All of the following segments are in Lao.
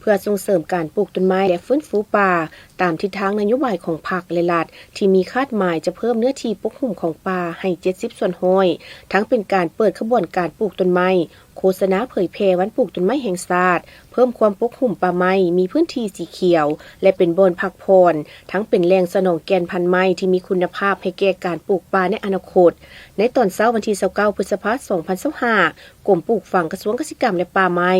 ເພື່ອສົ່ງເສີມການປູກຕົ້ນໄມ້ ແລະ ຟື້ນຟູປ່າ ຕາມທິດທາງນະໂຍບາຍຂອງພັກ ແລະ ລັດ ທີ່ມີຄາດໝາຍຈະເພີ່ມເນື້ອທີ່ປົກຫຸ້ມຂອງປ່າໃຫ້ ເຈັດສິບສ່ວນຮ້ອຍ, ທັງເປັນການເປີດຂະບວນການປູກຕົ້ນໄມ້, ໂຄສະນາເຜີຍແຜ່ວັນປູກຕົ້ນໄມ້ແຫ່ງຊາດ, ເພີ່ມຄວາມປົກຫຸ້ມປ່າໄມ້, ມີພື້ນທີ່ສີຂຽວ ແລະ ເປັນບ່ອນພັກຜ່ອນ, ທັງເປັນແຫຼ່ງສະໜອງແກ່ນພັນໄມ້ທີ່ມີຄຸນນະພາບໃຫ້ແກ່ການປູກປ່າໃນອະນາຄົດ. ໃນຕອນເຊົ້າວັນທີ ຊາວເກົ້າ ພຶດສະພາ ສອງພັນຊາວຫ້າ, ກົມປູກຝັງ ກະຊວງກະສິກຳ ແລະ ປ່າໄມ້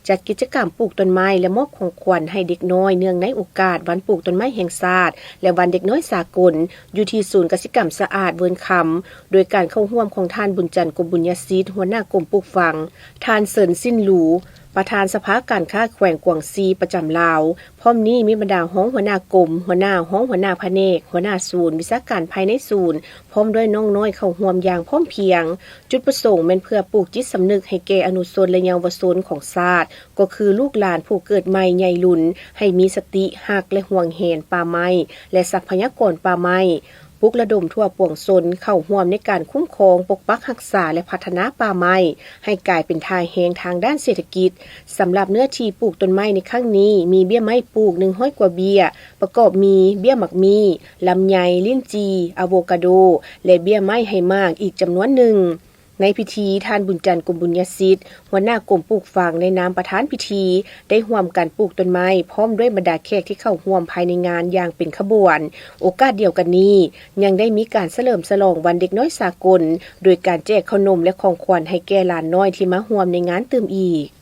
ຈັດກິດຈະກຳປູກຕົ້ນໄມ້ ແລະ ມອບຂອງຂວັນໃຫ້ເດັກນ້ອຍ ເນື່ອງໃນໂອກາດວັນປູກຕົ້ນໄມ້ແຫ່ງຊາດ ແລະ ວັນເດັກນ້ອຍສາກົນ ຢູ່ທີ່ສູນກະສິກຳສະອາດ ເວີນຄຳ ໂດຍການເຂົ້າຮ່ວມຂອງທ່ານ ບຸນຈັນ ກົມບຸນຍະສິດ ຫົວໜ້າກົມປູກຝັງ, ທ່ານ ເສີນ ສິນຫຼູ ປະທານສະພາການຄ້າແຂວງກວາງຊີ ປະຈຳລາວ. ພ້ອມນີ້ມີບັນດາຮອງຫົວໜ້າກົມ, ຫົວໜ້າ, ຮອງຫົວໜ້າພະແນກ, ຫົວໜ້າສູນ, ວິຊາການພາຍໃນສູນ ພ້ອມດ້ວຍນ້ອງນ້ອຍເຂົ້າຮ່ວມຢ່າງພ້ອມພຽງ. ຈຸດປະສົງແມ່ນເພື່ອປູກຈິດສຳນຶກໃຫ້ແກ່ອະນຸຊົນ ແລະ ເຍົາວະຊົນຂອງຊາດ, ກໍຄືລູກຫຼານຜູ້ເກີດໃໝ່ໃຫຍ່ລຸນ ໃຫ້ມີສະຕິຮັກ ແລະ ຫວງແຫນປ່າໄມ້ ແລະ ຊັບພະຍາກອນປ່າໄມ້, ປຸກລະດົມທົ່ວປວງຊົນເຂົ້າຮ່ວມໃນການຄຸ້ມຄອງ, ປົກປັກຮັກສາ ແລະ ພັດທະນາປ່າໄມ້ ໃຫ້ກາຍເປັນທ່າແຮງທາງດ້ານເສດຖະກິດ. ສຳລັບເນື້ອທີ່ປູກຕົ້ນໄມ້ໃນຄັ້ງນີ້ ມີເບ້ຍໄມ້ປູກ ໜຶ່ງຮ້ອຍກວ່າເບ້ຍ, ປະກອບມີເບ້ຍໝາກມີ້, ລຳໄຍ, ລິ້ນຈີ່, ອາໂວກາໂດ ແລະ ເບ້ຍໄມ້ໃຫ້ໝາກອີກຈຳນວນໜຶ່ງ. ໃນພິທີ, ທ່ານ ບຸນຈັນ ກົມບຸນຍະສິດ ຫົວໜ້າກົມປູກຝັງ ໃນນາມປະທານພິທີ ໄດ້ຮ່ວມກັນປູກຕົ້ນໄມ້ ພ້ອມດ້ວຍບັນດາແຂກທີ່ເຂົ້າຮ່ວມພາຍໃນງານຢ່າງເປັນຂະບວນ. ໂອກາດດຽວກັນນີ້ ຍັງໄດ້ມີການສະເຫຼີມສະຫຼອງວັນເດັກນ້ອຍສາກົນ ໂດຍການແຈກເຂົ້າໜົມ ແລະ ຂອງຂວັນໃຫ້ແກ່ຫຼານນ້ອຍທີ່ມາຮ່ວມໃນງານຕື່ມອີກ.